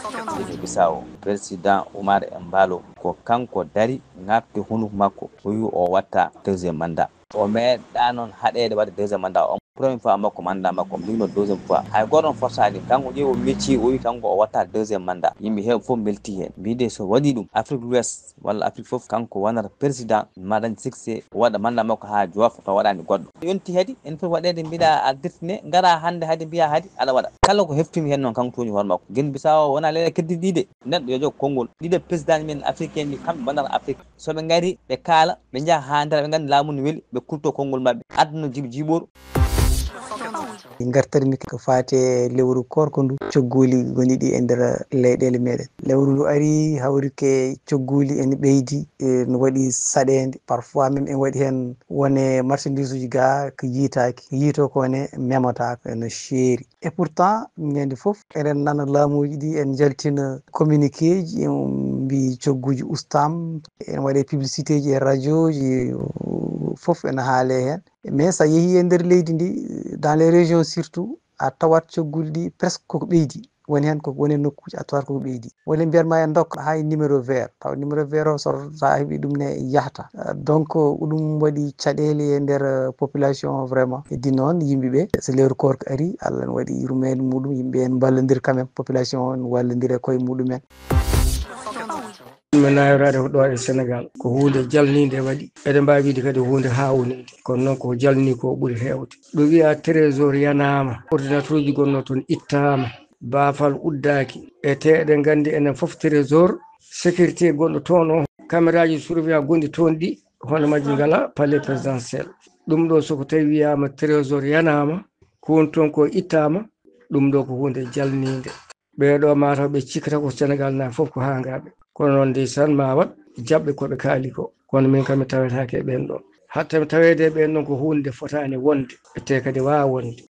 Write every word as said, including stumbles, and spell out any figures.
Guinée Bissau, président Omar Embalo, ko kanko dari ŋaɓti hunuko makko, o wi o watta deuxième mandat. O meeɗa noon haɗeede waɗde deuxième mandat, on premier fois makko, mandat makko, mbino deuxième fois. Hay gooto on forsaani, kanko ƴeewi o mecci, o wi kanko o watta deuxième mandat. Yimɓe heew fof mbelti heen. Mbiide so waɗi ɗum, Afrique l'Ouest walla Afrique fof, kanko wonata président, ma dañ succès, o waɗa mandat makko haa joofa, taw waɗaani goɗɗo. Yonti hadi, en fof waɗeede mbiɗa a dirtine, ngara hannde hadi mbiya hadi aɗa waɗa. Kala ko heftumi heen noon, kanko tooñi hoore makko. Guinée Bissau wonaa leyɗe keddiiɗe ɗi de. Neɗɗo yo jog konngol. Ɗiɗo président men africain ɗi, kamɓe mbaɗata Afrique. So ɓe ngari, ɓe kaala, ɓe njaha haa ndara, ɓe nganndi laamu no weli, ɓe kulto konngol maɓɓe. Aduna jibi jiiɓoru. Ngartanmi ko faati e lewru koorko ndu, cogguuli ngoni ɗi e nder leyɗeele meɗen. Lewru ndu ari, hawri ke cogguuli ene ɓeydi, e no waɗi saɗeende. Parfois même en waɗi heen wone marchandise uji ga ko yiitaaki, yiito ko ne memataako, ene seeri. Et pourtant, ñande fof, eɗen nana laamuuji ɗi en njaltina communiqué ji, en mbi cogguji ustam, en waɗe publicité ji e radio ji, fof ene haale heen. Mais so a yehi e nder leydi ndi, dans les régions surtout, a tawat cogguli ɗi presque koko ɓeydi. Woni heen ko woni e nokkuuji a tawat koko ɓeydi. Woni mbiyatma en ndokka hay numéro vert. Taw numéro vert o so a heɓi ɗum ne yahta. Euh, donc, ɗum waɗi caɗeele e nder, euh, population o vraiment. Heddi noon yimɓe ɓe, so lewru koorko ari, Allah ne waɗi yurmeende muɗum, yimɓe en mballondira quand même, population o ne wallondira e koye muɗumen. Mi nayoraade ko ɗo e Sénégal, ko huunde jalniinde waɗi. Eɗen mbaawi wiide kadi huunde haawniinde. Kono noon ko jalni ko ɓuri heewde. Ɗo wiya trésor yanaama, ordinateur uji gonno toon ittaama, baafal uddaaki. E te eɗen nganndi enen fof trésor, sécurité gonɗo toon o, caméra ji surveillance gonɗi toon ɗi, hono majji ngala palais présidentiel. Ɗum ɗo soko tawi wiyaama trésor yanaama, ko woni toon ko ittaama, ɗum ɗo ko huunde jalniinde. Ɓee ɗo mataw ɓe cikkata ko Sénégal naaɓe fof ko haangaaɓe. Kono noon ndeysaan ma waɗ jaɓɓe ko ɓe kaali ko. Kono min kam mi tawetaake e ɓeen ɗoon. Hatta mi taweede e ɓeen ɗoon ko huunde nde fotaani wonde. E te kadi waawa wonde.